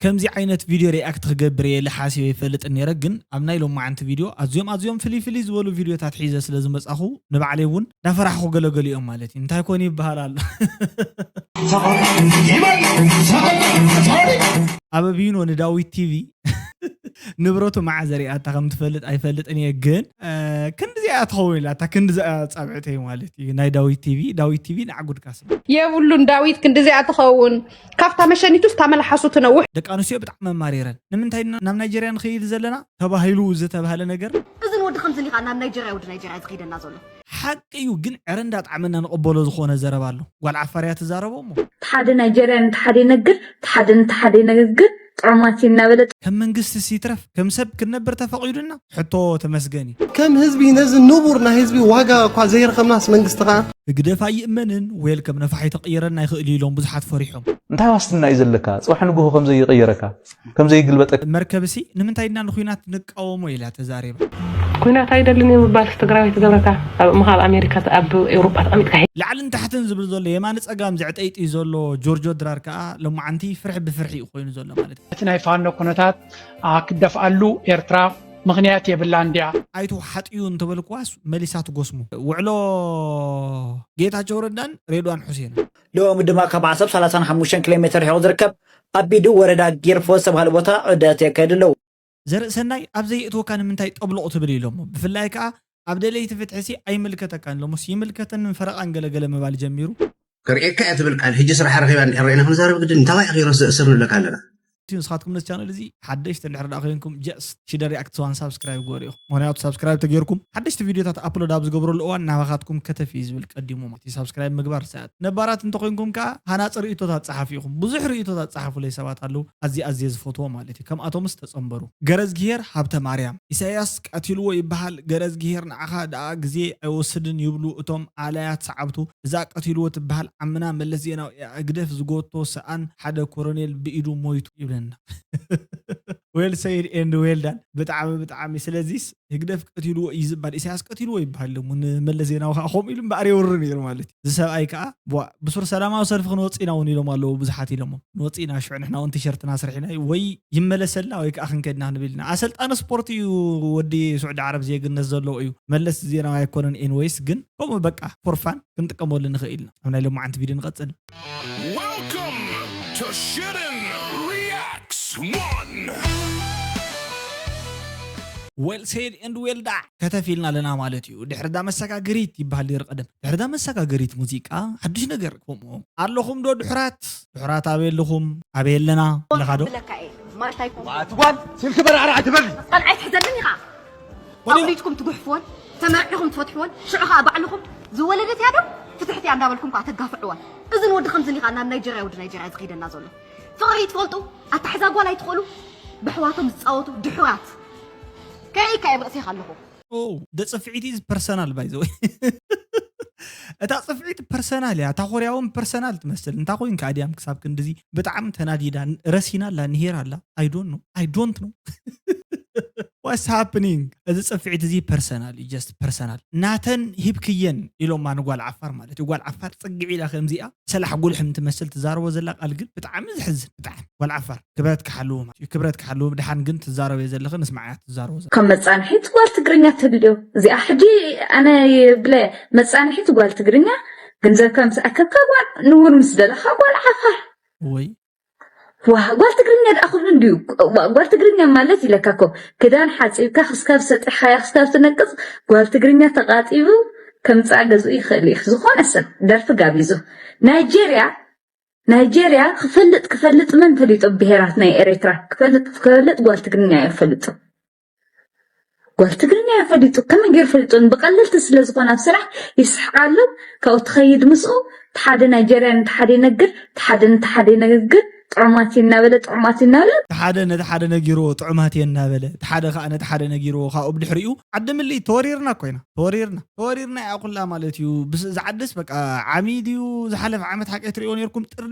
ከምዚ ዓይነት ቪድዮ ሪኣክት ክገብር እየ ኢለ ሓሲበ ይፈልጥን ነይረ፣ ግን ኣብ ናይ ሎማዓንቲ ቪድዮ ኣዝዮም ኣዝዮም ፍልይ ፍልይ ዝበሉ ቪድዮታት ሒዘ ስለ ዝመጻኹ ንባዕለይ እውን እንዳፈራሕኹ ገለገሊኦም ማለት እዩ። እንታይ ኮን ይበሃል ኣሎ? ኣበቢኖ ንዳዊት ቲቪ ንብረቱ መዓ ዘሪኣታ ከም ትፈልጥ ኣይፈልጥን እየ፣ ግን ክንዲዚኣ ትኸውን ኢላታ፣ ክንዲዚኣ ጻብዕተይ ማለት እዩ። ናይ ዳዊት ቲቪ፣ ዳዊት ቲቪ ንዓጉድካ ስማ። የብሉን ዳዊት ክንዲዚኣ ትኸውን። ካብታ መሸኒቱ ስታ መልሓሱ ትነውሕ። ደቂ ኣንስትዮ ብጣዕሚ መማሪረን። ንምንታይ ኢና ናብ ናይጀርያ ንኸይድ ዘለና ተባሂሉ ዝተባህለ ነገር? እዝን ወዲ ከምዚ ኢኻ ናብ ናይጀርያ ወዲ ናይጀርያ ዝኸይደና ዘሎ። ሓቂ እዩ፣ ግን ዕረ እንዳጣዕመና ንቕበሎ ዝኾነ ዘረባ ኣሎ። ጓል ዓፋር እያ ትዛረቦ እሞ። እቲ ሓደ ናይጀርያ ነቲ ሓደ ይነግር፣ እቲ ሓደ ነቲ ሓደ ይነግር፣ ጥዑማት እዩ እናበለ ከም መንግስቲ ሲትረፍ ከም ሰብ ክንነብር ተፈቒዱና? ሕቶ ተመስገን እዩ። ከም ህዝቢ ነዚ ንቡር ናይ ህዝቢ ዋጋ እኳ ዘይረኸብናስ መንግስቲ ኸኣ ህግደፍ ኣይእመንን ዌል ከም ነፋሒቶ ቅይረና ይኽእል እዩ ኢሎም ብዙሓት ፈሪሖም። እንታይ ዋስትና እዩ ዘለካ ጽባሕ ንግሆ ከም ዘይቅየረካ ከም ዘይግልበጠካ? መርከብሲ ንምንታይ ኢና ንኹናት ንቃወሞ ኢላ ተዛሪባ። ኩናት ኣይደልን እየ ምባልስ ትግራዋይ ትገብረካ ኣብ ምኻብ ኣሜሪካ ኣብ ኤውሮጳ ተቐሚጥካ ሄ። ላዕልን ታሕትን ዝብል ዘሎ የማን ጸጋም ዘዕጠይጥዩ ዘሎ ጆርጆ ድራር ከኣ ሎማዓንቲ ፍርሒ ብፍርሒ እዩ ኮይኑ ዘሎ ማለት እዩ። እቲ ናይ ፋኖ ኩነታት ኣክደፍኣሉ ኤርትራ ምኽንያት የብላን ድያ? ኣይትውሓጥዩ እንተበልክዋስ መሊሳ ትጎስሙ። ውዕሎ ጌታቸው ረዳን ሬድዋን ሑሴን። ሎሚ ድማ ካብ ዓሰብ ሰላሳን ሓሙሽተን ኪሎ ሜትር ርሒቑ ዝርከብ ኣቢዱ ወረዳ ጊርፎ ዝተባህለ ቦታ ዑደት የካየዱ ኣለዉ። ዘርእሰናይ ኣብ ዘየእትወካ ንምንታይ ጠብሎቕ ትብል ኢሎሞ። ብፍላይ ከኣ ኣብ ደለይቲ ፍትሒሲ ኣይምልከተካን ኢሎሞስ ይምልከተንን ፈረቓን ገለገለ ምባል ጀሚሩ። ከርእየካ እያ ትብል ቃል ሕጂ ስራሕ ረኺባ እንድሕር ርኢና ክንዛረብ ግድን እንታዋይ ኣኺሮስ ዘእስር ንብለካ ኣለና። ንስኻትኩም ነዚ ቻነል እዚ ሓደሽቲ እንድሕር ደኣ ኮይንኩም just ሽደር ሪኣክት ዋን ሳብስክራይብ ግበሩ ኢኹም። ምኽንያቱ ሳብስክራይብ ተገይርኩም ሓደሽቲ ቪድዮታት ኣፕሎድ ኣብ ዝገብረሉ እዋን ናባኻትኩም ከተፍ እዩ ዝብል ቀዲሙ ማለት እዩ። ሳብስክራይብ ምግባር ሰኣት ነባራት እንተኮይንኩም ከኣ ሃናፂ ርእይቶታት ፀሓፉ ኢኹም። ብዙሕ ርእይቶታት ፀሓፉለይ ሰባት ኣለዉ። ኣዝየ ኣዝየ ዝፈትዎ ማለት እዩ። ከምኣቶምስ ተፀንበሩ። ገረዝግሄር ሃብተማርያም ኢሳያስ ቀቲልዎ ይበሃል። ገረዝግሄር ንዓኻ ደኣ ግዜ ኣይወስድን ይብሉ እቶም ኣላያት ሰዓብቱ። እዛ ቀቲልዎ ትበሃል ዓምና መለስ ዜናዊ እያ። ህግደፍ ዝጎቶ ሰኣን ሓደ ኮረኔል ብኢዱ ሞይቱ ይብለና። Well said and well done። ብጣዕሚ ብጣዕሚ ስለዚስ ህግደፍ ቀቲልዎ እዩ ዝባል ኢሳያስ ቀቲልዎ ይበሃል ሞ ንመለስ ዜናዊ ከዓ ከምኡ ኢሉ እምበኣር የውሪ ነይሩ ማለት እዩ። እዚ ሰብኣይ ከዓ ቧ ብሱር ሰላማዊ ሰልፊ ክንወፅ ኢና እውን ኢሎም ኣለዉ ብዙሓት ኢሎሞ ንወፅ ኢና ሽዑ ንሕና እውን ቲሸርትና ስርሒና እዩ ወይ ይመለሰልና ወይ ከዓ ክንከድና ክንብል ኢና። ኣሰልጣኒ ስፖርት እዩ ወዲ ስዑዲ ዓረብ ዜግነት ዘለዎ እዩ መለስ ዜናዊ ኣይኮነን። ኤንወይስ ግን ከምኡ በቃ ፎርፋን ክንጥቀመሉ ንኽእል ኢና። ኣብ ናይ ሎማዓንቲ ቪድዮ ንቐፅል። Welcome to Shitten Reacts one. Well said and well done ከተፊልና ኣለና ማለት እዩ። ድሕሪ ዳ መሰጋገሪት ይበሃል ነይሩ ቀደም። ድሕሪ ዳ መሰጋገሪት ሙዚቃ ሓድሽ ነገር ከምኡ ኣለኹም ዶ ድሑራት? ድሑራት ኣበይ ኣለኹም? ኣበይ ኣለና? ኣለኻ ዶ? ብለካ እየ ማርታ ይኮን ኣትጓል ስልኪ በራዕራዕ ትበል። ቃል ኣይትሕዘልን ኢኻ። ኣውሊድኩም ትጉሕፍዎን ተመርዒኹም ትፈትሕዎን ሽዑ ኸዓ ባዕልኹም ዝወለደት እያ ዶ ፍትሕቲ እያ እንዳበልኩም ከዓ ተጋፍዕዋን። እዝን ወዲ ከምዝን ኢኻ ናብ ናይጀርያ ወዲ ናይጀርያ ዝኸይደና ዘሎ። ፍቕሪ ትፈልጡ ኣታሕዛ ጓል ኣይትኽእሉ ብሕዋቶም ዝፃወቱ ድሑራት። ከይካ እየ ብርእሴኻ ኣለኹ። ኦ፣ ደ ጽፍዒት ኢዝ ፐርሰናል ባይ ዘ ወይ። እታ ጽፍዒት ፐርሰናል እያ። እታ ኮርያ እውን ፐርሰናል ትመስል። እንታይ ኮይንካ ድያም ክሳብ ክንድዚ ብጣዕሚ ተናዲዳ ረሲና ኣላ ንሄር ኣላ። I don't know. I don't know. What's happening? እዚ ጽፍዒት እዚ ፐርሰናል እዩ፣ just ፐርሰናል። ናተን ሂብክየን ኢሎማ ንጓል ዓፋር ማለት እዩ። ጓል ዓፋር ጽግዒ ኢላ ከምዚኣ ሰላሕ ጉልሕም ትመስል ትዛረቦ ዘላ ቃል ግን ብጣዕሚ ዘሕዝን። ብጣዕሚ ጓል ዓፋር ክብረት ክሓልዎ ማለት እዩ። ክብረት ክሓልዎ ድሓን ግን ትዛረብ እየ ዘለኺ ንስማዓያ ትዛረቦ ዘላ ከም መጻንሒት ጓል ትግርኛ ተልዮ እዚኣ ሕጂ ኣነ ብለ መጻንሒት ጓል ትግርኛ ገንዘብካ ምስ ኣከብካ ጓል ንውር ምስ ደለኻ ጓል ዓፋር ወይ ዋ ጓል ትግርኛ ደኣ ክብሉ እንድዩ ዋ- ጓል ትግርኛ ማለት ኢለካ እኮ ክዳን ሓፂብካ ክስካብ ሰጢሓያ ክስካብ ትነቅፅ ጓል ትግርኛ ተቃጢቡ ከምፃእ ገዝኡ ይኽእል እዩ ዝኾነ ሰብ ደርፊ ጋቢዙ ናይጀርያ ናይጀርያ ክፈልጥ ክፈልጥ መን ፈሊጡ ብሄራት ናይ ኤሬትራ ክፈልጥ ክፈልጥ ጓል ትግርኛ እዮም ፈሊጡ ጓል ትግርኛ ፈሊጡ ከመይ ገይሩ ፈሊጡ ብቀለልቲ ስለ ዝኾነ ኣብ ስራሕ ይስሕቃሉ ካብኡ ትኸይድ ምስኡ እቲ ሓደ ናይጀርያ ነቲ ሓደ ይነግር እቲ ሓደ ነቲ ሓደ ይነግር ጥዑማት እናበለ ጥዑማት እናበለ እቲ ሓደ ነቲ ሓደ ነጊርዎ ጥዑማት እየ እናበለ እቲ ሓደ ከዓ ነቲ ሓደ ነጊርዎ ካብኡ ብድሕሪኡ ዓዲ ምልኢት ተወሪርና እኮ ኢና ተወሪርና ተወሪርና እያ ኩላ ማለት እዩ እዚ ዓድስ በቃ ዓሚ ድዩ ዝሓለፈ ዓመት ሓቀይ ትሪእዎ ነርኩም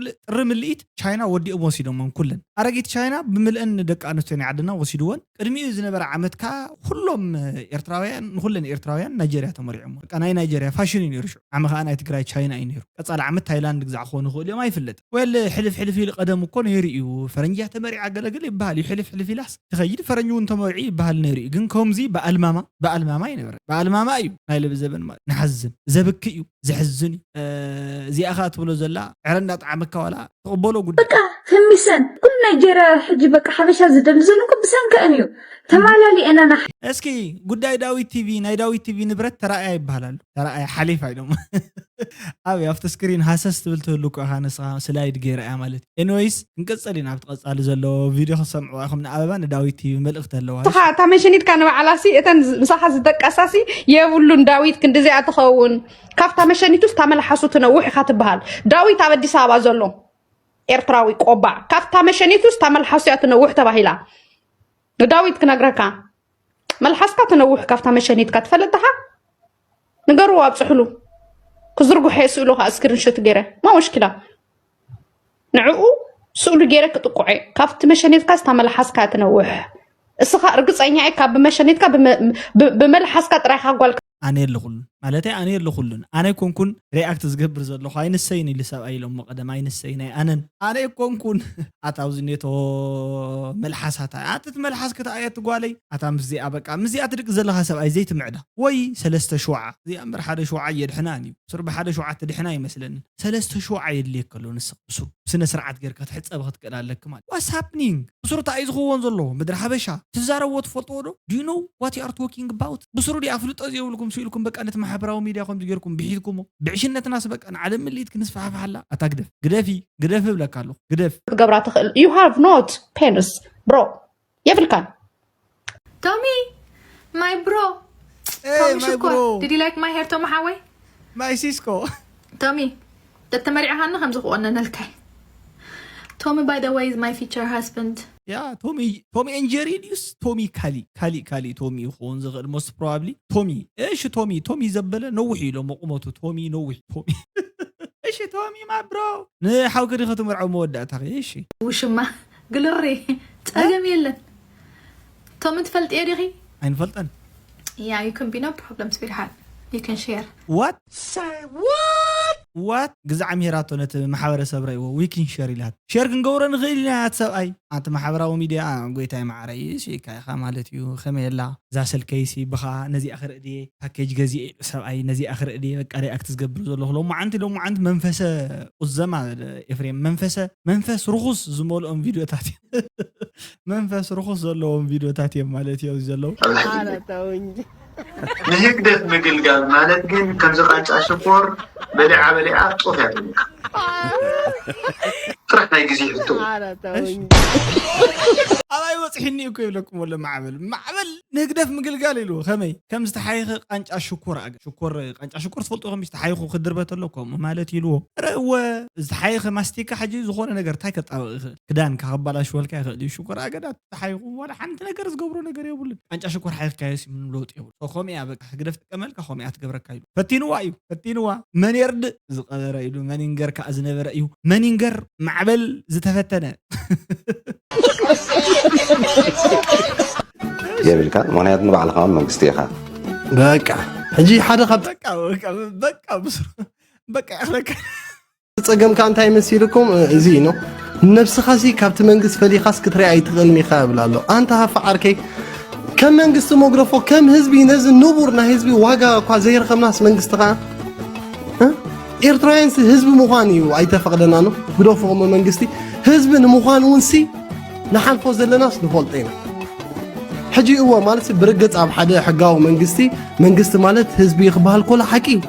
ጥሪ ምልኢት ቻይና ወዲኦም ወሲዶሞን ኩለን ኣረጊት ቻይና ብምልአን ደቂ ኣንስትዮ ናይ ዓድና ወሲድወን ቅድሚኡ ዝነበረ ዓመት ከኣ ኩሎም ኤርትራውያን ንኩለን ኤርትራውያን ናይጀርያ ተመሪዖም በቃ ናይ ናይጀርያ ፋሽን እዩ ነይሩ ሽዑ ዓሚ ከኣ ናይ ትግራይ ቻይና እዩ ነይሩ ቀጻሊ ዓመት ታይላንድ ግዛዕ ክኾኑ ይኽእሉ እዮም ኣይፍለጥን ወል ሕልፍ ሕልፍ ኢሉ ቀደም እኮ ነይሩ እዩ። ፈረንጂ እያ ተመሪዓ ገለገለ ይበሃል እዩ። ሕልፍ ሕልፍ ኢላስ ትኸይድ፣ ፈረንጂ እውን ተመሪዑ ይበሃል ነይሩ እዩ። ግን ከምዚ ብኣልማማ፣ ብኣልማማ ኣይነበረን። ብኣልማማ እዩ ናይ ሎሚ ዘበን ማለት። ንሓዝን፣ ዘብክእ እዩ፣ ዘሕዝን እዩ። እ፣ እዚኣ ኸኣ ትብሎ ዘላ ዕረ እንዳጠዓመካ ዋላ ትቕበሎ ጉዳይ። በቃ፣ ህሚሰን ኩሉ ናይጀርያ ሕጂ በቃ ሓበሻ ዝደሊ ዘሎ እኮ ብሰንከአን እዩ። ተማላሊአና ናሕ- እስኪ ጉዳይ ዳዊት ቲቪ፣ ናይ ዳዊት ቲቪ ንብረት ተራእያ ይበሃል ኣሎ። ተራእያ ሓሊፋ ኢሎም። ኣብ፣ ኣብቲ ስክሪን ሃሰስ ትብል ትህሉ እኮ ኢኻ ንስኻ፣ ስላይድ ገይራ እያ ማለት እዩ። ኤኒዌይስ፣ ክንቅጽል ኢና። ኣብቲ ቀጻሊ ዘሎ ቪድዮ ክሰምዕዋ ኢኹም። ንኣበባ ንዳዊት ቲቪ መልእኽቲ ኣለዋ። ንስኻ እታ መሸኒትካ ንባዕላሲ፣ እተን ዝ-፣ ምሳኻ ዝደቀሳሲ የብሉን። ዳዊት ክንዲዚኣ ትኸውን። ካብታ መሸኒቱስ እታ መልሓሱ ትነውሕ ኢኻ ትበሃል። ዳዊት ኣብ ኣዲስ ኣበባ ዘሎ ኤርትራዊ ቆባዕ፣ ካብታ መሸኒቱስ እታ መልሓሱ እያ ትነውሕ ተባሂላ። ንዳዊት ክነግረካ፣ መልሓስካ ትነውሕ ካብታ መሸኒትካ። ትፈልጥ ደኻ? ንገርዎ፣ ኣብጽሕሉ። ክዝርግሖ እየ ስእሉ ከኣ ስክሪንሾት ገይረ። ማ ሙሽኪላ? ንዕኡ ስእሉ ገይረ ክጥቅዖ እየ። ካብቲ መሸኒትካ ስታ መልሓስካ ትነውሕ። እስኻ ርግጸኛ እየ ካብ ብመሸኒትካ ብመ-፣ ብ-፣ ብመልሓስካ ጥራይ ኢኻ ጓል ኣነ የለኹሉን። ማለተይ ኣነ የለኹሉን። ኣነ ኣይኮንኩን ሪኣክት ዝገብር ዘለኹ። ኣይንሰይን ኢሉ ሰብኣይ ኢሎሞ ቀደም። ኣይንሰይን ኣይ ኣነን። ኣነ ኣይኮንኩን። ኣታ ኣብዚ ኔቶ መልሓሳታ። ኣቲ እቲ መልሓስ ክተኣየት ጓለይ። ኣታ ምስዚኣ በቃ፣ ምስዚኣ ትድቂ ዘለኻ ሰብኣይ ዘይትምዕዳ። ወይ ሰለስተ ሽውዓ። እዚኣ እምበር ሓደ ሽውዓ እየድሕናን እዩ። ስር ብሓደ ሽውዓ ትድሕና ይመስለኒ። ሰለስተ ሽውዓ የድልየካ ኣሎ ንስኻ። ብስሩ ብስነ ስርዓት ጌርካ ክትሕጸብ ክትክእል ኣለኪ ማለት። What's happening? ብስሩ እንታይ እዩ ዝኸውን ዘሎ? ምድሪ ሓበሻ። ትዛረብዎ ትፈልጥዎ ዶ? Do you know what you are talking about? ብስሩ ድዩ ኣፍልጦ ዘይብልኩም ስኢልኩም በቃ ነቲ ማሕበራዊ ሚድያ ከምዚ ጌርኩም ብሒትኩሞ? ብዕሽነትናስ በቃ ንዓለም ምልኢት ክንስፋሕፍሓላ? ኣታ ግደፍ። ግደፊ፣ ግደፊ እብለካ ኣለኹ። ግደፍ። ክትገብራ ትኽእል። You have not penis, bro. የብልካን። ቶሚ፣ my bro. Hey, ቶሚ my ሽኮር, bro. Did you like my hair, ቶሚ ሓወይ? My Cisco. ቶሚ፣ ተተመሪዕኻኒ ከምዚ ክቆነነልካ እየ። ቶሚ, by the way, is my future husband. ያ፣ ቶሚ፣ ቶሚ ኤንድ ጀሪ ድዩስ ቶሚ ካሊ? ካሊ፣ ካሊ ቶሚ ክኸውን ዝኽእል most probably። ቶሚ፣ እሺ፣ ቶሚ፣ ቶሚ ዘበለ ነዊሕ እዩ ኢሎሞ ቁመቱ። ቶሚ ነዊሕ፣ ቶሚ። እሺ፣ ቶሚ my bro። ንሓውኪ ዲኺ ትምርዐው መወዳእታኺ? እሺ። ውሽማ፣ ግሎሪ፣ ጸገም የለን። ቶሚ ትፈልጥዮ ዲኺ? ኣይንፈልጠን። Yeah, you can be no problem, sweetheart. You can share. What? Say what? What? ግዛዕ ምሂራቶ ነቲ ማሕበረሰብ ረእይዎ። We can share ኢላት። ሼር ክንገብሮ ንኽእል ኢና ያት ሰብኣይ። ኣቲ ማሕበራዊ ሚድያ፣ ጎይታይ ማዕረይ፣ ስኢካ ኢኻ ማለት እዩ። ከመይ ኣላ? እዛ ስልከይሲ ብኻ ነዚኣ ክርኢ ድየ? ፓኬጅ ገዚኤ ኢሉ ሰብኣይ ነዚኣ ክርኢ ድየ? በቃ ሪኣክት ዝገብር ዘለኹ። ሎማዓንቲ፣ ሎማዓንቲ መንፈሰ ቁዘማ፣ ኤፍሬም፣ መንፈሰ፣ መንፈስ ርኹስ ዝመልኦም ቪድዮታት እዩ። መንፈስ ርኹስ ዘለዎም ቪድዮታት እዮም ማለት እዩ ኣብዚ ዘለዉ። ኣረ ተው እንጂ። ንህግደፍ ምግልጋል ማለት ግን ከምዚ ቃንጫ ሽኮር በሊዓ በሊዓ ጡፍ እያ ትብልካ። ጥራሕ ናይ ግዜ ሕቶ። ኣረ ተው እንጂ። ኣባይ በፂሕኒ እኮ ይብለኩም ወለ ማዕበል። ማዕበል ንህግደፍ ምግልጋል ኢልዎ ከመይ? ከም ዝተሓየኸ ቃንጫ ሽኮር ኣገ-፣ ሽኮር፣ ቃንጫ ሽኮር ትፈልጡ ከመይ? ዝተሓየኹ ክድርበ ተሎ ከምኡ ማለት ኢልዎ። ረ እወ፣ ዝተሓየኸ ማስቲካ ሕጂ ዝኾነ ነገር እንታይ ከጣብቕ ይኽእል? ክዳንካ ከባላሽወልካ ይኽእል እዩ። ሽኮር ኣገዳ ተሓይኹ ዋላ ሓንቲ ነገር ዝገብሮ ነገር የብሉን። ቃንጫ ሽኮር ሓይኽካዮስ ምንም ለውጢ የብሉ። ሶ፣ ከምኡ እያ በቃ፣ ህግደፍ ጥቀመልካ፣ ከምኡ እያ ትገብረካ ኢሉ። ፈቲንዋ እዩ፣ ፈቲንዋ። መን የርድእ ዝቐበረ ኢሉ፣ መን ይንገር ከኣ ዝነበረ እዩ። መን ይንገር ማዕበል ዝተፈተነ። የብልካ፣ ምኽንያቱ ንባዕልኻ እውን መንግስቲ ኢኻ። በቃ፣ ሕጂ ሓደ ካብ በቃ፣ በቃ፣ በቃ፣ ብስሩ-፣ በቃ፣ ይኣኽለካ። ጸገምካ እንታይ መሲልኩም? እዚ እዩ ነው። ነብስኻሲ ካብቲ መንግስቲ ፈሊኻስ ክትሪኣ ኣይትኽእልን ኢኻ እብል ኣሎ። ኣንታ ሃፋ ዓርከይ፣ ከም መንግስቲ መግረፎ፣ ከም ህዝቢ ነዚ ንቡር ናይ ህዝቢ ዋጋ እኳ ዘይረኸብናስ መንግስቲ ኸኣ? እ? ኤርትራውያንስ ህዝቢ ምዃን እዩ ኣይተፈቕደና ነው። ግደፎ እሞ መንግስቲ፣ ህዝቢ ንምዃን እውንሲ ንሓልፎ ዘለናስ ንፈልጦ ኢና። ሕጂ እወ፣ ማለትሲ ብርግጽ ኣብ ሓደ ሕጋዊ መንግስቲ፣ መንግስቲ ማለት ህዝቢ እዩ ክበሃል ኮሎ ሓቂ እዩ።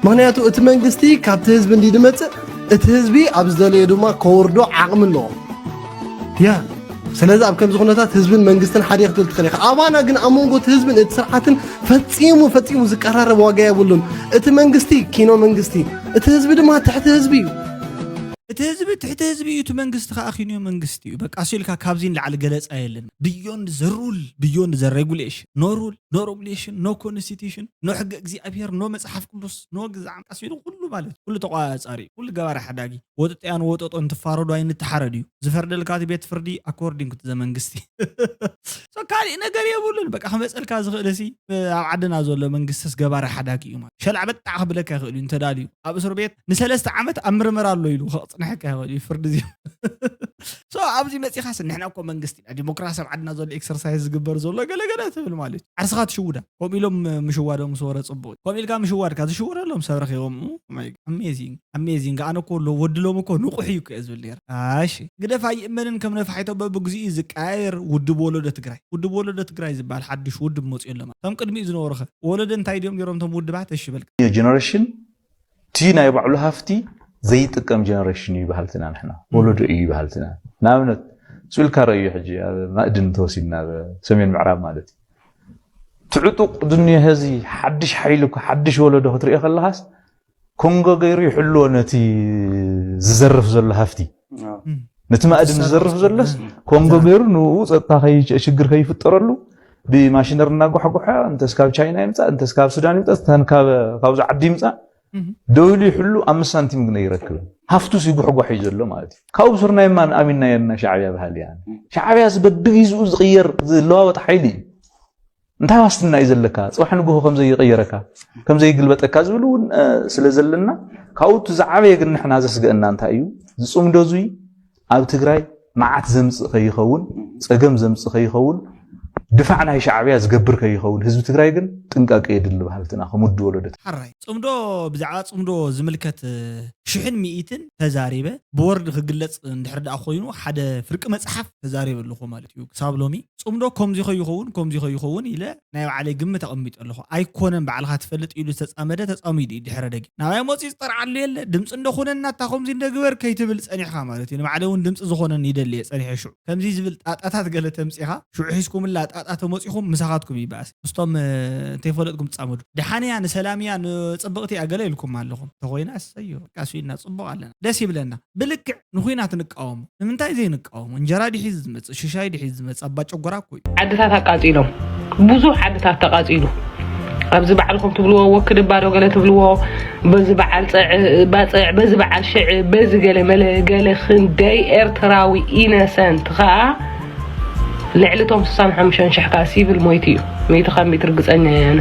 ምኽንያቱ እቲ መንግስቲ ካብቲ ህዝቢ እንዲ ድመጽእ፣ እቲ ህዝቢ ኣብ ዝደለዮ ድማ ከወርዶ ዓቕሚ ኣለዎ። ያ፣ ስለዚ ኣብ ከምዚ ኩነታት ህዝብን መንግስትን ሓደ ክትብል ትኽእል ኢኻ። ኣባና ግን ኣብ መንጎ እቲ ህዝብን እቲ ስርዓትን ፈጺሙ፣ ፈጺሙ ዝቀራረብ ዋጋ የብሉን። እቲ መንግስቲ ኪኖ መንግስቲ፣ እቲ ህዝቢ ድማ ትሕቲ ህዝቢ እዩ። እቲ ህዝቢ ትሕቲ ህዝቢ እዩ፣ እቲ መንግስቲ ከዓ ኪንዮ መንግስቲ እዩ። በቃ፣ እሱ ኢልካ ካብዚ ንላዕሊ ገለጻ የለን። Beyond the rule, beyond the regulation. No rule, no regulation, no constitution, no ሕገ እግዚኣብሔር, no መጽሓፍ ቅዱስ, no ግዛዕ። በቃ፣ እሱ ኢሉ ኩሉ ማለት፣ ኩሉ ተቋጻሪ፣ ኩሉ ገባሪ ሓዳጊ። ወጥጥያን ወጠጦን ትፋረዱ ኣይንተሓረድ እዩ። ዝፈርደልካ እቲ ቤት ፍርዲ according to the መንግስቲ። So፣ ካሊእ ነገር የብሉን። በቃ፣ ክመጸልካ ዝኽእል ሲ፣ ኣብ ዓድና ዘሎ መንግስትስ ገባሪ ሓዳጊ እዩ ማለት። ሸላዕ በጣዕ ክብለካ ይኽእል እዩ እንተዳልዩ። ኣብ እስር ቤት ንሰለስተ ዓመት ኣብ ምርመራ ኣሎ ኢሉ ከቕጽንሐካ ይኽእል እዩ፣ ፍርዲ እዚ። So ኣብዚ መፂኻስ ንሕና እኮ መንግስቲ ኢና፣ ዲሞክራሲ ኣብ ዓድና ዘሎ ኤክሰርሳይዝ ዝግበር ዘሎ ገለገለ ትብል ማለት እዩ። ዓርስኻ ትሽውዳ። ከምኡ ኢሎም ምሽዋዶም ምስ ወረ ፅቡቅ እዩ። ከምኡ ኢልካ ምሽዋድካ ዝሽወደሎም ሰብ ረኪቦም። ኣሜዚንግ ኣሜዚንግ። ኣነ እኮ ሎ ወድሎም እኮ ንቑሕ እዩ እኮ እየ ዝብል ነይረ። እሺ ግደፍ ኣይእመንን። ከም ነፋሒቶ በብግዚኡ እዩ ዝቀያየር። ውድብ ወለዶ ትግራይ፣ ውድብ ወለዶ ትግራይ ዝበሃል ሓድሽ ውድብ መፅኡ ኣሎ ማለት። ከም ቅድሚኡ ዝነበሩ ኸ ወለዶ እንታይ ድዮም ነይሮም እቶም ውድባት? እሺ በልካ። ጀነሬሽን እቲ ናይ ባዕሉ ሃፍቲ ዘይጥቀም ጀነሬሽን እዩ በሃልትና ንሕና። ወለዶ እዩ በሃልትና። ንኣብነት ስኢልካ ረእዩ ሕጂ ኣብ ማእድን እንተወሲድና ኣብ ሰሜን ምዕራብ ማለት እዩ። ትዕጡቕ ድንዮ ሀዚ ሓድሽ ሓይሊ እኮ ሓድሽ ወለዶ ክትሪኦ ከለኻስ ኮንጎ ገይሩ ይሕልዎ ነቲ ዝዘርፍ ዘሎ ሃፍቲ። ነቲ ማእድን ዝዘርፍ ዘሎስ ኮንጎ ገይሩ ንኡ ጸጥታ ሽግር ከይፍጠረሉ ብማሽነር እናጓሕጓሐ እንተስ ካብ ቻይና ይምጻእ እንተስ ካብ ሱዳን ይምጻእ እንተን ካብ ካብዚ ዓዲ ይምጻእ ደውሉ ይሕሉ ኣምስት ሳንቲም ግን ኣይረክብን። ሃፍቱስ ይጉሕጓሕ እዩ ዘሎ ማለት እዩ። ካብኡ ብሱር ናይ ማን ኣሚንና የርና ሻዕብያ ባህል እያ። ሻዕብያ ዝበድግ ይዝኡ ዝቕየር ዝለዋወጥ ሓይሊ እዩ። እንታይ ዋስትና እዩ ዘለካ? ጽባሕ ንግሆ ከም ዘይቀየረካ ከም ዘይግልበጠካ ዝብል እውን ስለ ዘለና ካብኡ እቲ ዝዓበየ ግን ንሕና ዘስገእና እንታይ እዩ? ዝጽምዶ እዙይ ኣብ ትግራይ መዓት ዘምጽእ ከይኸውን፣ ጸገም ዘምጽእ ከይኸውን፣ ድፋዕ ናይ ሻዕብያ ዝገብር ከይኸውን ህዝቢ ትግራይ ግን ጥንቃቄ የድሊ በሃልትና ከም ውድብ ወለዶ። ሓራይ ጽምዶ ብዛዕባ ጽምዶ ዝምልከት ሽሕን ሚኢትን ተዛሪበ ብወርድ ክግለጽ እንድሕር ደኣ ኮይኑ ሓደ ፍርቂ መጽሓፍ ተዛሪበ ኣለኹ ማለት እዩ። ክሳብ ሎሚ ጽምዶ ከምዚ ከይኸውን ከምዚ ከይኸውን ኢለ ናይ ባዕለይ ግምት ኣቐሚጠ ኣለኹ። ኣይኮነን ባዕልኻ ትፈልጥ ኢሉ ዝተጻመደ ተጻሚዱ እዩ ድሕረ ደጊም ናባይ መፂ ዝጠርዓሉ የለ ድምፂ እንደኾነና እታ ከምዚ እንደግበር ከይትብል ፀኒሕካ ማለት እዩ። ንባዕለይ እውን ድምፂ ዝኾነን ይደሊ እየ ፀኒሐ ሽዑ ከምዚ ዝብል ጣጣታት ገለ ተምፂኻ ሽዑ ሒዝኩምላ ጣጣ ተመፂኹም ምሳኻትኩም ይበኣስ ምስቶም እንተይፈለጥኩም ትፃመዱ ደሓንያ ንሰላምያ ንፅብቕቲ እያ ገለ ኢልኩም ኣለኹም ተኾይና እሰዮ ቃሱ ኢልና ፅቡቕ ኣለና ደስ ይብለና ብልክዕ ንኹናት ንቃወሞ ንምንታይ ዘይንቃወሞ እንጀራ ድሒዝ ዝመፅእ ሽሻይ ድሒዝ ዝመፅእ ኣባ ጨጎራ እኮ እዩ። ዓድታት ኣቃፂሎም ብዙሕ ዓድታት ተቃፂሉ ኣብዚ ባዕልኩም ትብልዎ ወክድባ ዶ ገለ ትብልዎ በዚ በዓል ፀዕ ባፅዕ በዚ በዓል ሽዕ በዚ ገለ መለ ገለ ክንደይ ኤርትራዊ ኢነሰንት ከዓ ልዕሊ ቶም ስሳን ሓሙሽተን ሽሕ ከዓ ሲቪል ሞይቱ እዩ ሚእቲ ካብ ሚእቲ ርግፀኛ እየ ኣነ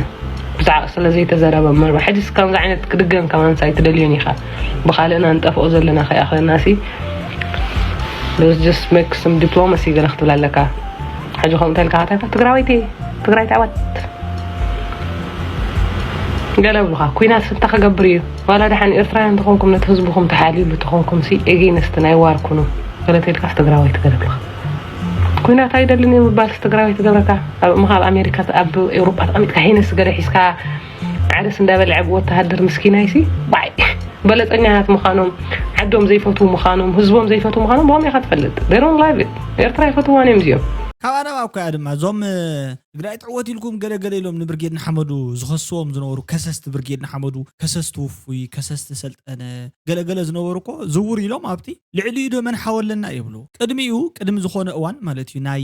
ብዛዕባ ስለ ዘይተዘረበ እምበር ሕጂስ ከምዚ ዓይነት ክድገም ከማንስ ኣይትደልዮን ኢኻ ብካልእና ንጠፍኦ ዘለና ከይኣኽለና ሲ Let's just make some diplomacy ገለ ክትብል ኣለካ ሕጂ ከምኡ እንተልካ እንታይ ትግራወይቲ ትግራይ ታወት ገለ ብሉካ ኩናት ስንታ ክገብር እዩ ዋላ ደሓን ኤርትራውያን ተኾንኩም ነቲ ህዝብኹም ተሓልዩሉ ተኾንኩም ሲ against ናይ ዋር ኩኑ ገለ ተልካስ ትግራወይቲ ገለ ብሉካ ኩናት ኣይደልን እየ ምባልስ ትግራወይቲ ገብረካ ኣብ ምኻብ ኣሜሪካ ኣብ ኤውሮጳ ተቐሚጥካ ሄነስ ገለ ሒዝካ ዓርስ እንዳበልዐ ብወተሃደር ምስኪናይ ሲ ባይ በለፀኛታት ምዃኖም ዓዶም ዘይፈትዉ ምዃኖም ህዝቦም ዘይፈትዉ ምዃኖም ብኸም ኢኻ ትፈልጥ they don't love it ኤርትራ ይፈትዋን እዮም እዚኦም ካብ ኣረባ እኮ እያ ድማ እዞም ትግራይ ትዕወት ኢልኩም ገለገለ ኢሎም ንብርጌድ ንሓመዱ ዝኸስዎም ዝነበሩ ከሰስቲ ብርጌድ ንሓመዱ ከሰስቲ ውፉይ ከሰስቲ ሰልጠነ ገለገለ ዝነበሩ እኮ ዝውር ኢሎም ኣብቲ ልዕሊኡ ዶ መን ሓወለና ይብሉ ቅድሚኡ ቅድሚ ዝኾነ እዋን ማለት እዩ ናይ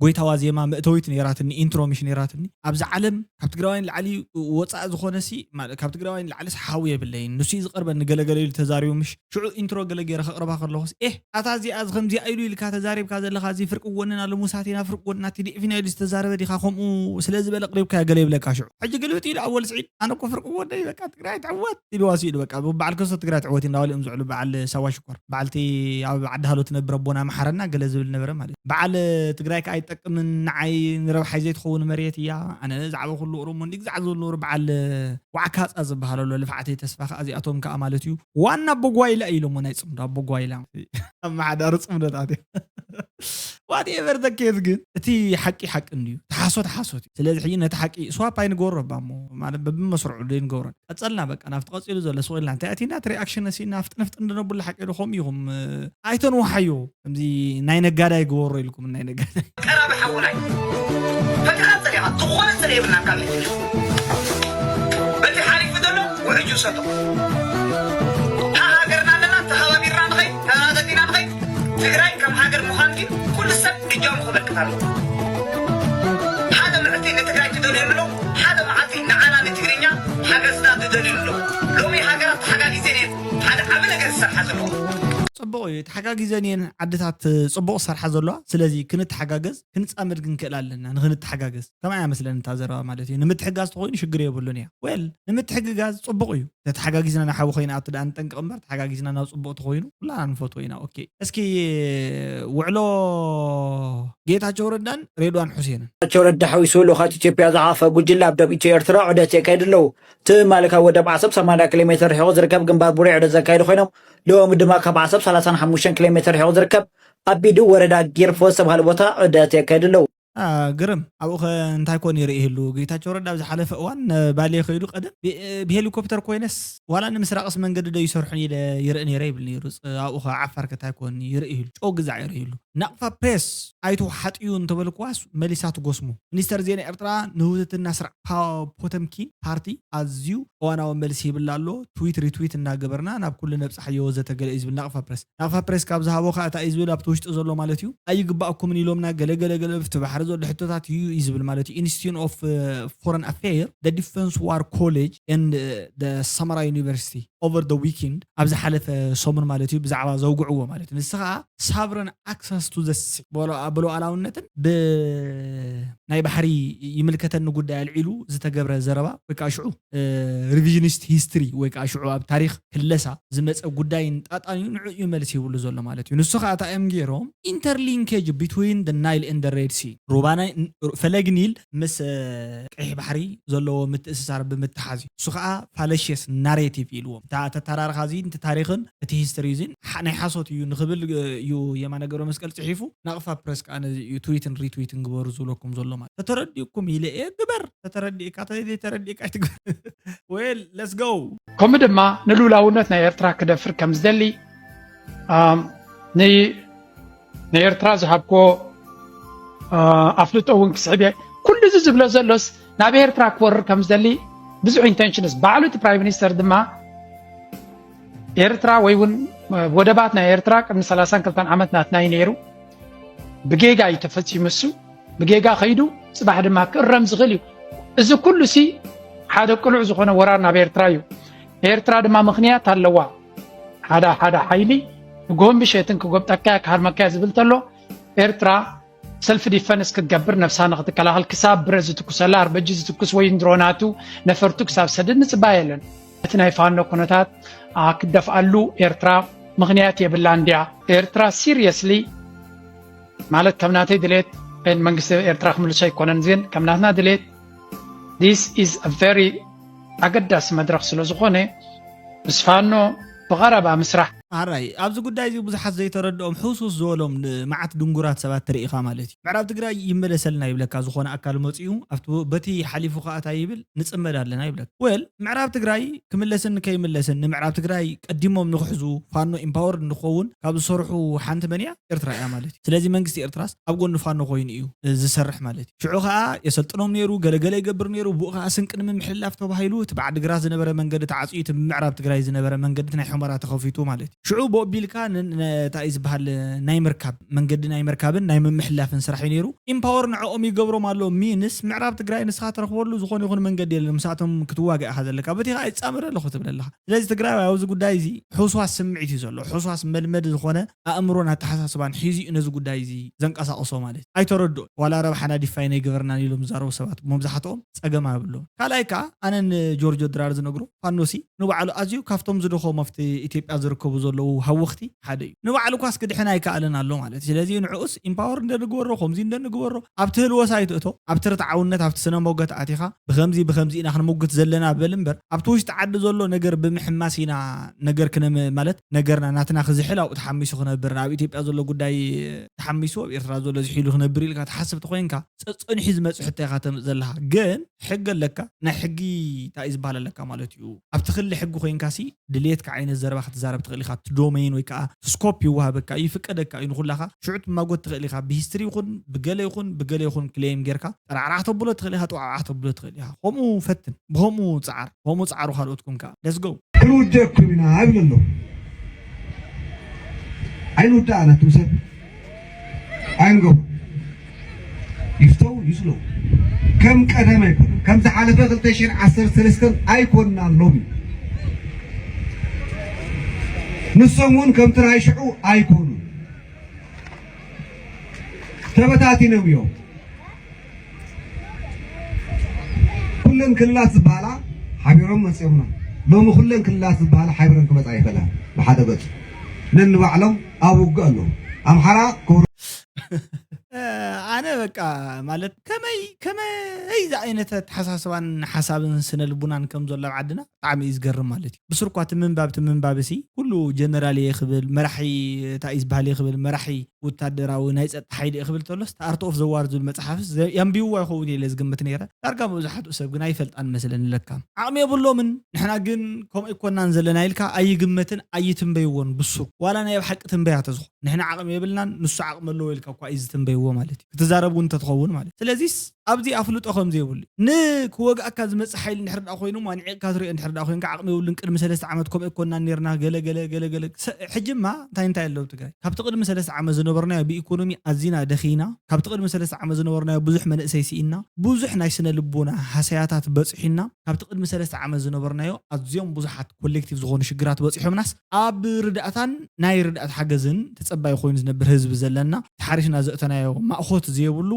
ጎይታዋ ዜማ መእተዊት ነይራትኒ ኢንትሮ ምሽ ነይራትኒ ኣብዚ ዓለም ካብ ትግራዋይ ንላዕሊ ወፃእ ዝኾነ ሲ ማለት ካብ ትግራዋይ ንላዕሊ ሓዊ የብለይን ንሱ እዩ ዝቐርበኒ ገለገለ ኢሉ ተዛሪቡ ምሽ ሽዑ ኢንትሮ ገለ ገይረ ከቕርባ ከለኹስ ኤህ ኣታ እዚኣ ከምዚኣ ኢሉ ኢልካ ተዛሪብካ ዘለኻ እዚ ፍርቂ ጎንና ልሙሳት ኢና ፍርቂ ጎንና ቲዲኤፍ ኢና ኢሉ ዝተዛረበ ዲኻ ከምኡ ስለ ዝበለ ኣቕሪብካዮ ገለ ይብለካ ሽዑ ሕጂ ግልብጥ ኢሉ ኣወል ስዒድ ኣነ እኮ ፍርቂ ጎነይ በቃ ትግራይ ትዕወት ኢልዋ ስኢሉ በቃ በዓል ከስቶ ትግራይ ትዕወት እንዳበሉ እዮም ዝዕሉ በዓል ሳዋ ሽኮር በዓልቲ ኣብ ዓዲ ሃሎ ትነብር ኣቦና መሓረና ገለ ዝብል ነበረ ማለት እዩ በዓል ትግራይ ከኣ ኣይጠቅምን ንዓይ ንረብሓይ ዘይትኸውን መሬት እያ ኣነ ዝዓበኹሉ ኦሮሞ እንዲ ግዛዕ ዝብሉ ነበሩ በዓል ዋዕካፃ ዝበሃል ኣሎ ልፍዓተይ ተስፋ ከኣ እዚኣቶም ከኣ ማለት እዩ ዋና ኣቦጓይላ እዩ ኢሎሞ ናይ ፅምዶ ኣቦጓይላ ኣመሓዳሪ ፅምዶታት እዮም ዋትኤቨር ዘኬዝ ግን እቲ ሓቂ ሓቂ እንድዩ ተሓሶት ሓሶት እዩ ስለዚ ሕጂ ነቲ ሓቂ ስዋፕ ኣይንገብሮ ባሞ ማለት በብመስርዑ ዘይንገብሮ ቀጸልና በቃ ናብቲ ቀጺሉ ዘሎ ስቕ ኢልና እንታይ ኣቲና እቲ ሪኣክሽን ነሲና ፍጥንፍጥን ድነብሉ ሓቂ ዶ ከምኡ ኢኹም ኣይተንውሓዮ ከምዚ ናይ ነጋዳይ ግበሮ ኢልኩም ናይ ነጋዳይ ቀራቢ ሓውናይ ፈቃር ጸሪያ ዝኾነ ስለ የብልና ካብ በቲ ሓሊፉ ዘሎ ውዕጁ ሰቶ ሃገርና ኣለና ተኸባቢርና ንኸይ ተራዘቲና ንኸይ ትግራይ ከም ሃገር ምዃን ግን ኩሉ ሰብ እጃሙ ክበርክት ኣለዎ ሓደ ምዕቲ ንትግራይ ትደልዩ ኣለዉ ሓደ መዓልቲ ንዓና ንትግርኛ ሓገዝና ትደልዩ ኣለዉ ሎሚ ሃገራት ተሓጋጊዘን እየን ሓደ ዓቢ ነገር ዝሰርሓ ዘለዋ እዩ። ተሓጋጊዘን እየን ዓድታት ጽቡቕ ዝሰርሓ ዘለዋ። ስለዚ ክንተሓጋገዝ፣ ክንጻመድ ክንክእል ኣለና። ንክንተሓጋገዝ። ከምኣ እያ መስለኒ እታ ዘረባ ማለት እዩ። ንምትሕጋዝ ተኾይኑ ሽግር የብሉን እያ። ዌል፣ ንምትሕግጋዝ ጽቡቕ እዩ። ተተሓጋጊዝና ንሓዊ ኮይና ኣብቲ ደኣ ንጠንቀቕ እምበር፣ ተሓጋጊዝና ናብ ጽቡቕ ተኾይኑ ኩላና ንፈትዎ ኢና። ኦኬ። እስኪ ውዕሎ ጌታቸው ረዳን ሬድዋን ሑሴንን። ጌታቸው ረዳ ሓዊሱ ልኡኻት ኢትዮጵያ ዝሓለፈ ጉጅለ ኣብ ደቡብ ኢትዮ ኤርትራ ዑደት የካይዱ ኣለዉ። ትማሊ ካብ ወደብ ዓሰብ ሰማንያ ኪሎ ሜትር ርሒቑ ዝርከብ ግንባር ቡሬ ዑደት ዘካየዱ ኮይኖም፣ ሎሚ ድማ ካብ ዓሰብ ሰላሳን ሓሙሽተን ኪሎ ሜትር ርሒቑ ዝርከብ ኣቢዱ ወረዳ ጊርፎ ዝተባህለ ቦታ ዑደት የካይዱ ኣለዉ። አ፣ ግርም። ኣብኡ ኸ እንታይ ኮን ይርኢ ይህሉ? ጌታቸው ረዳ ኣብ ዝሓለፈ እዋን፣ እ፣ ባሌ ከይዱ ቀደም ብ-፣ እ፣ ብሄሊኮፕተር ኮይነስ ዋላ ንምስራቕስ መንገዲ ዶ ይሰርሑን ኢለ ይርኢ ነይረ ይብል ነይሩ። ጽ-፣ ኣብኡ ኸ ዓፋር ከ እንታይ ኮን ይርኢ ይህሉ? ጨው ግዛዕ ይርኢ ይህሉ። ናቕፋ ፕሬስ ኣይትውሓጥዩ እንተበልክዋስ መሊሳ ትጎስሙ። ሚኒስተር ዜና ኤርትራ ንህውትትና ስርዓት ፓ-፣ ፖተምኪን ፓርቲ ኣዝዩ እዋናዊ መልሲ ይብላ ኣሎ። ትዊት ሪትዊት እናገበርና ናብ ኩሉ ነብጽሓዮ ወዘተ ገለ እዩ ዝብል ናቕፋ ፕሬስ። ናቕፋ ፕሬስ ካብ ዝሃቦ ከኣ እንታይ እዩ ዝብል ኣብቲ ውሽጢ ዘሎ ማለት እዩ። ኣይግባእኩምን ኢሎምና ገለ ገለ ገለ ኣብቲ ባሕሪ ዘሎ ሕቶታት እዩ እዩ ዝብል ማለት እዩ። Institute of Foreign Affairs, the Defense War College and the Samara University over the weekend ኣብ ዝሓለፈ ሰሙን ማለት እዩ ብዛዕባ ዘውግዕዎ ማለት እዩ። ንሱ ከኣ sovereign access to the sea ብሉኣላውነትን ብ ናይ ባሕሪ ይምልከተኒ ጉዳይ ኣልዒሉ ዝተገብረ ዘረባ ወይ ከዓ ሽዑ ሪቪዥኒስት ሂስትሪ ወይ ከዓ ሽዑ ኣብ ታሪክ ክለሳ ዝመፀ ጉዳይን ጣጣን እዩ። ንዑ እዩ መልሲ ይብሉ ዘሎ ማለት እዩ። ንሱ ከዓ እንታይ እዮም ገይሮም? Interlinkage between the Nile and the Red Sea፣ ሩባ ናይ ፈለግ ኒል ምስ ቀይሕ ባሕሪ ዘለዎ ምትእስሳር ብምትሓዝ እዩ። እሱ ከዓ ፋለሽየስ ናሬቲቭ ኢልዎም። እታ ተተራርኻ እዚ እቲ ታሪክን እቲ ሂስትሪ እዚ ናይ ሓሶት እዩ ንክብል እዩ የማነ ገብረ መስቀል ፅሒፉ። ናቕፋ ፕረስ ከዓ ነዚ እዩ ትዊትን ሪትዊትን ግበሩ ዝብለኩም ዘሎ ማለት። ተተረዲእኩም ኢለ እየ ግበር፣ ተተረዲእካ ተዘይተረዲእካ ኣይትግበር። Well, let's go። ከምኡ ድማ ንልኡላውነት ናይ ኤርትራ ክደፍር ከም ዝደሊ ንኤርትራ ዝሃብኮ ኣፍልጦ እውን ክስዕብ እየ። ኩሉ እዚ ዝብሎ ዘሎስ ናብ ኤርትራ ክወርር ከም ዝደሊ ብዙሕ ኢንቴንሽንስ ባዕሉ እቲ ፕራይም ሚኒስተር ድማ ኤርትራ ወይ እውን ወደባት ናይ ኤርትራ ቅድሚ ሰላሳን ክልተን ዓመት ናትና እዩ ነይሩ። ብጌጋ እዩ ተፈፂሙ። እሱ ብጌጋ ከይዱ ፅባሕ ድማ ክእረም ዝኽእል እዩ። እዚ ኩሉ ሲ ሓደ ቅሉዕ ዝኾነ ወራር ናብ ኤርትራ እዩ። ኤርትራ ድማ ምኽንያት ኣለዋ። ሓደ ሓደ ሓይሊ ንጎሆን ብሸትን ክጎብጠካ ክሃርመካ ዝብል ተሎ ኤርትራ ሰልፍ ዲፈንስ ክትገብር ነፍሳ ንክትከላኸል ክሳብ ብረት ዝትኩሰላ ኣርበጂ ዝትኩስ ወይ ድሮናቱ ነፈርቱ ክሳብ ሰድድ ንፅባይ የለን። እቲ ናይ ፋኖ ኩነታት ክትደፍኣሉ ኤርትራ ምኽንያት የብላ እንዲያ። ኤርትራ ሲሪየስሊ ማለት ከም ናተይ ድሌት መንግስቲ ኤርትራ ክምልሶ ኣይኮነን ግን ከም ናትና ድሌት this is a very ኣገዳሲ መድረኽ ስለ ዝኾነ ምስ ፋኖ ብቐረባ ምስራሕ። ኣራይ ኣብዚ ጉዳይ እዚ ብዙሓት ዘይተረድኦም ሕውስውስ ዝበሎም መዓት ድንጉራት ሰባት ትርኢ ኢኻ ማለት እዩ። ምዕራብ ትግራይ ይመለሰልና ይብለካ ዝኾነ ኣካል መፂኡ ኣብቲ በቲ ሓሊፉ ከዓ እንታይ ይብል ንፅመድ ኣለና ይብለካ። ወል ምዕራብ ትግራይ ክምለስን ከይምለስን ንምዕራብ ትግራይ ቀዲሞም ንክሕዙ ፋኖ ኢምፓወር ንክኸውን ካብ ዝሰርሑ ሓንቲ መን እያ? ኤርትራ እያ ማለት እዩ። ስለዚ መንግስቲ ኤርትራስ ኣብ ጎኒ ፋኖ ኮይኑ እዩ ዝሰርሕ ማለት እዩ። ሽዑ ከዓ የሰልጥኖም ነይሩ፣ ገለገለ ይገብር ነይሩ። ብኡ ከዓ ስንቂ ንምምሕልላፍ ተባሂሉ እቲ ብዓዲ ግራት ዝነበረ መንገዲ ተዓፅዩ እቲ ብምዕራብ ትግራይ ዝነበረ መንገዲ ናይ ሑመራ ተኸፊቱ ማለት እዩ። ሽዑ ብኡ ኣቢልካ እንታይ እዩ ዝበሃል ናይ ምርካብ መንገዲ ናይ ምርካብን ናይ ምምሕልላፍን ስራሕ እዩ ነይሩ። ኢምፓወር ንዕኦም ይገብሮም ኣሎ ሚንስ ምዕራብ ትግራይ ንስኻ ትረኽበሉ ዝኾነ ይኹን መንገዲ የለን። ምስኣቶም ክትዋጋእ ኢኻ ዘለካ በቲ ከዓ ይፃመድ ኣለኹ ትብል ኣለኻ። ስለዚ ትግራይ ኣብዚ ጉዳይ እዚ ሕውስዋስ ስምዒት እዩ ዘሎ። ሕውስዋስ መልመዲ ዝኾነ ኣእምሮን ኣተሓሳስባን ሒዙ እዩ ነዚ ጉዳይ እዚ ዘንቀሳቕሶ ማለት እዩ። ኣይተረድኦ ዋላ ረብሓና ዲፋይን ኣይገበርናን ኢሎም ዝዛረቡ ሰባት መብዛሕትኦም ፀገም ኣይብሎም። ካልኣይ ከዓ ኣነ ንጆርጆ ድራር ዝነግሮ ፋኖሲ ንባዕሉ ኣዝዩ ካብቶም ዝደኸሙ ኣብቲ ኢትዮጵያ ዝርከቡ ዘለዉ ሃወኽቲ ሓደ እዩ። ንባዕሉ ኳስ ክድሕን ኣይከኣልን ኣሎ ማለት እዩ። ስለዚ ንዕኡስ ኢምፓወር እንደንግበሮ ከምዚ እንደንግበሮ ኣብቲ ህልወሳ ኣይትእቶ። ኣብቲ ርትዓውነት ኣብቲ ስነ ሞገት ኣቲኻ ብኸምዚ ብኸምዚ ኢና ክንምጉት ዘለና በል እምበር ኣብቲ ውሽጢ ዓዲ ዘሎ ነገር ብምሕማስ ኢና ነገር ክነም ማለት ነገርና ናትና ክዝሕል ኣብኡ ተሓሚሱ ክነብር ኣብ ኢትዮጵያ ዘሎ ጉዳይ ተሓሚሱ ኣብ ኤርትራ ዘሎ ዝሒሉ ክነብር ኢልካ ትሓስብ ተኮይንካ ጸ-፣ ጸኒሑ ዝመጽእ ሕቶ ኢኻ ተምጽእ ዘለኻ። ግን ሕጊ ኣለካ፣ ናይ ሕጊ እንታይ እዩ ዝበሃል ኣለካ ማለት እዩ። ኣብቲ ክሊ ሕጊ ኮይንካ ሲ ድልየትካ ዓይነት ዘረባ ክትዛረብ ትኽእል ኢኻ። እቲ ዶሜን ወይ ከዓ እቲ ስኮፕ ይወሃበካ እዩ፣ ይፍቀደካ እዩ ንኹላኻ። ሽዑ ትማጎት ትኽእል ኢኻ። ብሂስትሪ ይኹን ብገለ ይኹን ብገለ ይኹን ክሌም ጌርካ ጠራዕራዕ ተብሎ ትኽእል ኢኻ፣ ጠዋዕዋዕ ተብሎ ትኽእል ኢኻ። ከምኡ ፈትን፣ ብኸምኡ ጸዓር፣ ከምኡ ጸዓሩ ካልኦትኩም ከዓ። Let's go። ክንውደኩም ኢና ይብል ኣሎ። ኣይንውዳእ ኣነቱም ሰብ ኣይንገቡ ይፍተው ይስለው። ከም ቀደም ኣይኮነን። ከም ዝሓለፈ ክልተ ሽሕን ዓሰርተ ሰለስተን ኣይኮንናን ሎሚ። ንሶም እውን ከምቲ ናይ ሽዑ ኣይኮኑን፣ ተበታቲኖም እዮም። ኩለን ክልላት ዝበሃላ ሓቢሮም መፂኦምና። ሎሚ ኩለን ክልላት ዝበሃላ ሓቢረን ክመፃ ይኽእላ። ብሓደ ገፁ ነንባዕሎም ኣብ ውግእ ኣለዉ። ኣምሓራ ክብሩ ኣነ በቃ ማለት ከመይ ከመይ ዓይነት ኣተሓሳስባን ሓሳብን ስነ ልቡናን ከም ዘሎ ኣብ ዓድና ብጣዕሚ እዩ ዝገርም ማለት እዩ። ብስርኳ እቲ ምንባብ እቲ ምንባብ ሲ ኩሉ ጀነራል እየ ክብል መራሒ እንታይ እዩ ዝበሃል እየ ክብል መራሒ ወታደራዊ ናይ ጸጥታ ሓይሊ እየ ክብል ተሎስ ኣርት ኦፍ ዘዋር ዝብል መጽሓፍስ የንቢብዋ ይኸውን ኢለ ዝግምት ነይረ። ዳርጋ መብዛሕትኡ ሰብ ግን ኣይፈልጣን መስለኒ ለካ ዓቕሚ የብሎምን። ንሕና ግን ከምኡ ኣይኮናን ዘለና ኢልካ ኣይግመትን ኣይትንበይዎን ብሱ ዋላ ናይ ኣብ ሓቂ ትንበያ ተዝኾ ንሕና ዓቕሚ የብልናን ንሱ ዓቕሚ ኣለዎ ኢልካ እኳ እዩ ዝትንበይዎ ማለት እዩ ክትዛረብ እውን እንተትኸውን ማለት ስለዚስ ኣብዚ ኣፍልጦ ከም ዘይብሉ ንክወግኣካ ዝመፅእ ሓይሊ እንድሕር ደኣ ኮይኑ ማንዒቕካ ትሪኦ እንድሕር ደኣ ኮይንካ ዓቕሚ የብሉን ቅድሚ ሰለስተ ዓመት ከምኡ ኣይኮናን ነርና ገለ ገለ ገለ ገለ ሕጅማ እንታይ እንታይ ኣለዉ ትግራይ ካብቲ ቅድሚ ሰለስተ ዓመት ዝነበርናዮ ብኢኮኖሚ ኣዚና ደኺና ካብቲ ቅድሚ ሰለስተ ዓመት ዝነበርናዮ ብዙሕ መንእሰይ ስኢና ብዙሕ ናይ ስነ ልቦና ሃሰያታት በፂሑና ካብቲ ቅድሚ ሰለስተ ዓመት ዝነበርናዮ ኣዝዮም ብዙሓት ኮሌክቲቭ ዝኾኑ ሽግራት በፂሖምናስ ኣብ ርዳእታን ናይ ርዳእት ሓገዝን ተፀባይ ኮይኑ ዝነብር ህዝቢ ዘለና ተሓሪስና ዘእተናዮ ማእኾት ዘየብሉ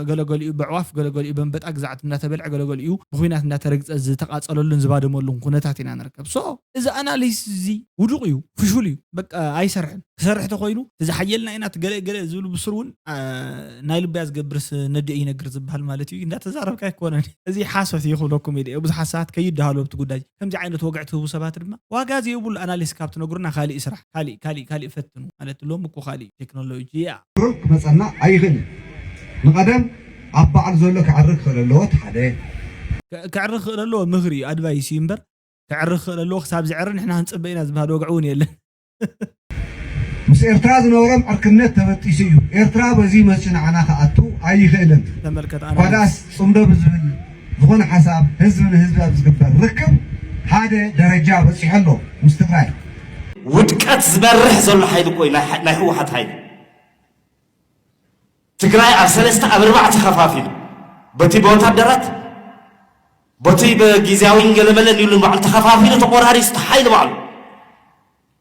ገለገሊኡ በዕዋፍ ገለገሊኡ በንበጣ ግዛዕት እንዳተበልዐ ገለገሊኡ ብኩናት እንዳተረግፀ ዝተቃፀለሉን ዝባደመሉን ኩነታት ኢና ንርከብ ሶ እዚ ኣናሊስ እዚ ውዱቅ እዩ ፍሹል እዩ በቃ ኣይሰርሕን ክሰርሕ ተኮይኑ ተዝሓየልና ኢና ትገለ ገለ ዝብል ብስር እውን ናይ ልበያ ዝገብርስ ነዲኦ ይነግር ዝበሃል ማለት እዩ እንዳተዛረብካ ኣይኮነን እዚ ሓሶት እዩ ክብለኩም ኢለ ብዙሓት ሰባት ከይደሃሉ ኣብቲ ጉዳይ ከምዚ ዓይነት ወግዒ ትህቡ ሰባት ድማ ዋጋ ዘይብሉ ኣናሊስ ካብ ትነግሩና ካሊእ ስራሕ ካሊእ ካሊእ ካሊእ ፈትኑ ማለት ሎም እኮ ካሊእ ቴክኖሎጂ እያ ክመፀና ኣይኽእልን ንቀደም ኣብ ባዕሉ ዘሎ ክዕርግ ክኽእል ኣለዎ ሓደ ክዕርግ ክኽእል ኣለዎ ምኽሪ እዩ ኣድቫይስ እዩ እምበር ክዕርግ ክኽእል ኣለዎ ክሳብ ዝዕሪ ንሕና ክንፅበ ኢና ዝበሃል ወግዒ እውን የለን ምስ ኤርትራ ዝነበሮም ዕርክነት ተበጢሱ እዩ። ኤርትራ በዚ መፂኡ ንዓና ክኣቱ ኣይኽእልን። እኳ ደኣስ ፅምዶ ብዝብል ዝኾነ ሓሳብ ህዝቢ ንህዝቢ ኣብ ዝግበር ርክብ ሓደ ደረጃ በፂሑ ኣሎ ምስ ትግራይ። ውድቀት ዝመርሕ ዘሎ ሓይሊ እኮ ናይ ህወሓት ሓይሊ ትግራይ ኣብ ሰለስተ ኣብ ኣርባዕተ ከፋፊሉ በቲ ብወታደራት በቲ ብግዝያዊን ገለመለን ይብሉን ባዕሉ ተኸፋፊሉ ተቆራሪሱ ሓይሊ ባዕሉ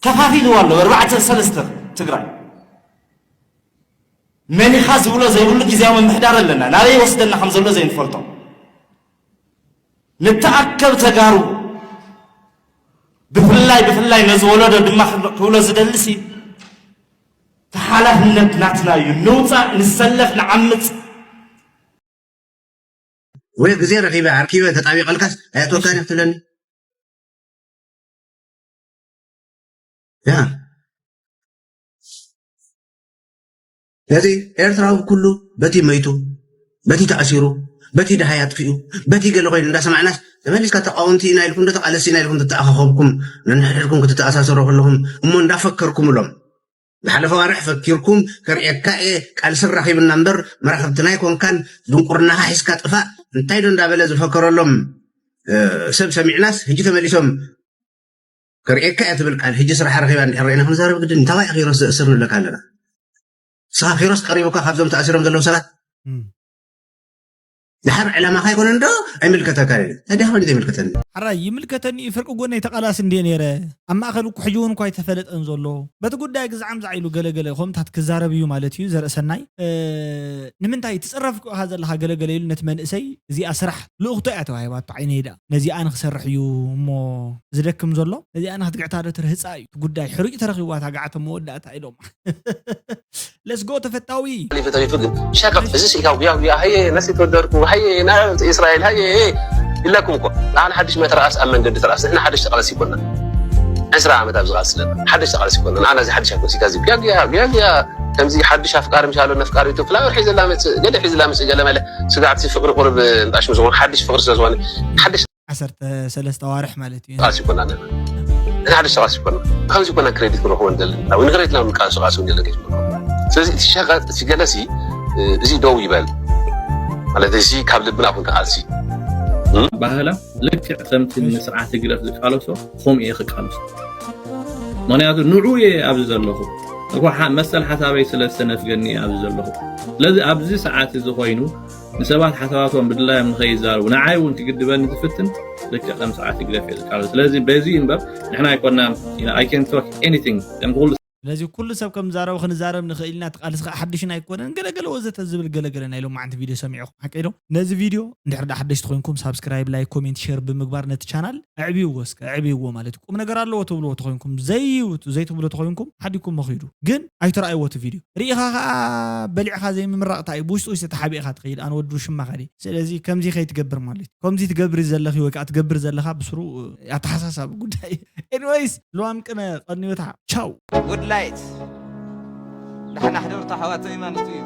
ከፋፊልዋ ኣሎ ኣርባዕተ ሰለስተ ትግራይ መኒኻ ዝብሎ ዘይብሉ ግዝያዊ ምምሕዳር ኣለና ናበይ ወስደና ከም ዘሎ ዘይንፈልጦ ንተኣከብ ተጋሩ ብፍላይ ብፍላይ ነዚ ወለዶ ድማ ክብሎ ዝደልሲ ተሓላፍነት ናትና እዩ ንውፃእ ንሰለፍ ንዓምፅ ወይ ግዜ ረኺበ ኣርኪበ ተጣቢቐልካስ ኣየትወካን ክትብለኒ ያ ነዚ ኤርትራዊ ኩሉ በቲ መይቱ በቲ ተኣሲሩ በቲ ድሃይ ኣጥፊኡ በቲ ገለ ኮይኑ እንዳሰማዕናስ ተመሊስካ ተቃወምቲ ኢና ኢልኩም ዶ ተቃለስቲ ኢና ኢልኩም ትተኣኻኸብኩም ነንሕድሕድኩም ክትተኣሳሰሩ ከለኹም እሞ እንዳፈከርኩምሎም ዝሓለፈ ዋርሕ ፈኪርኩም ከርእየካ እየ ቃልሲ ራኺብና እምበር መራኸብትና ኣይኮንካን ድንቁርናኻ ሒዝካ ጥፋእ እንታይ ዶ እንዳበለ ዝፈከረሎም ሰብ ሰሚዕናስ ሕጂ ተመሊሶም ከርእየካ እየ ትብል ቃል ሕጂ ስራሕ ረኺባ እንድሕር ርኢና ክንዛረብ ግድን እንታዋይ ኪሮስ ዘእስር ንብለካ ኣለና ንስኻ ኪሮስ ቀሪቡካ ካብዞም ተኣሲሮም ዘለዉ ሰባት ድሓር ዕላማኻ ኣይኮነን ዶ ኣይምልከተካ ታዲያ ከመይ ዘይምልከተኒ ሓራይ ይምልከተኒ እዩ ፍርቂ ጎነይ ተቃላሲ እንድየ ነይረ ኣብ ማእከል እኮ ሕጂ እውን እኳ ኣይተፈለጠን ዘሎ በቲ ጉዳይ ግዛዓም ዛዕ ኢሉ ገለገለ ከምታት ክዛረብ እዩ ማለት እዩ ዘርእሰናይ ንምንታይ ትፅረፍ ክእኻ ዘለካ ገለገለ ኢሉ ነቲ መንእሰይ እዚኣ ስራሕ ልእኽቶ እያ ተዋሂባቶ ዓይነይ ደኣ ነዚኣ ንክሰርሕ እዩ እሞ ዝደክም ዘሎ ነዚኣ ንክትግዕታ ዶ ትርህፃ እዩ እቲ ጉዳይ ሕሩጭ ተረኪብዋ እታ ገዓቶ መወዳእታ ኢሎም ለስጎ ተፈታዊ ተሪፉ ግን ሸቀጥ እዚ ስኢካ ጉያ ጉያ ሃየ ነሲ ተወደድኩ ሃየ ናብቲ እስራኤል ሃየ ኢላኩም እኮ ንዓና ሓድሽ መተረኣስ ኣብ መንገዲ ተረኣስ ንሕና ሓድሽ ተቃለስ ይኮና ዕስራ ዓመት ኣብዚ ቃልሲ ዘለና ሓድሽ ተቃለስ ይኮና ንዓና እዚ ሓድሽ ኣኮንሲካ እዚ ጉያ ጉያ ጉያ ጉያ ከምዚ ሓድሽ ኣፍቃሪ ምሻሎ ነፍቃሪቱ ፍላወር ሒዘላ መፅእ ገለ ሒዝላ መፅእ ገለ መለ ስጋዕቲ ፍቅሪ ቁርብ እንጣሽ ምዝኮን ሓድሽ ፍቅሪ ስለዝኮነ ሓድሽ ዓሰርተ ሰለስተ ኣዋርሕ ማለት እዩ። ቃልሲ ይኮና ንሕና ሓደ ቃልሲ ይኮና ከምዚ ይኮና ክሬዲት ክንረክቦ ንደሊ ወይ ንክሬዲት ናብ ቃልሲ ቃልሲ ንደሊ ስለዚ እቲ ሸቀጥ እቲ ገለሲ እዚ ደው ይበል ማለት እዚ ካብ ልብና ኩን ቃልሲ ባህላ ልክዕ ከምቲ ንስርዓት ህግደፍ ዝቃለሶ ከምኡ እየ ክቃለሶ ምክንያቱ ንዑ እየ ኣብዚ ዘለኹ እኳ መሰል ሓሳበይ ስለ ዝተነፍገኒ ኣብዚ ዘለኹ ስለዚ ኣብዚ ሰዓት እዚ ኮይኑ ንሰባት ሓሳባቶም ብድላዮም ንኸይዛረቡ ንዓይ እውን ክግድበኒ ዝፍትን ልክዕ ከም ሰዓት ይግደፍ እየ ዝቃለስ። ስለዚ በዚ እምበር ንሕና ኣይኮናን I can talk anything ኩሉ ስለዚ ኩሉ ሰብ ከም ዝዛረቡ ክንዛረብ ንኽእል ኢና። እቲ ቃልሲ ከዓ ሓድሽን ኣይኮነን። ገለገለ ወዘተ ዝብል ገለገለ ናይ ሎማዓንቲ ቪድዮ ሰሚዕኹም ሓቀይ ዶ? ነዚ ቪድዮ እንድሕር ዳ ሓደሽቲ ኮይንኩም ሳብስክራይብ፣ ላይክ፣ ኮሜንት፣ ሼር ብምግባር ነቲ ቻናል ኣዕብይዎ እስከ ኣዕብይዎ ማለት እዩ። ቁም ነገር ኣለዎ ትብልዎ ተኮይንኩም ዘይውቱ ዘይትብሉ ተኮይንኩም ሓዲኩም መኺዱ ግን ኣይትረኣይዎ እቲ ቪድዮ ርኢኻ ከዓ በሊዕኻ ዘይምምራቕታ እዩ ብውሽጢ ውሽጢ ተሓቢእኻ ትኸይድ ኣነ ወዱ ሽማ ከዲ ስለዚ ከምዚ ከይትገብር ማለት እዩ ከምዚ ትገብሪ ዘለኺ ወይ ከዓ ትገብር ዘለኻ ብስሩ ኣተሓሳሳቢ ጉዳይ እዩ anyways ልዋም ቅነ ቀንዮታ ቻው ጉድ ላይት ዳሕና ሕደርታ ሓዋተይ ማለት እዩ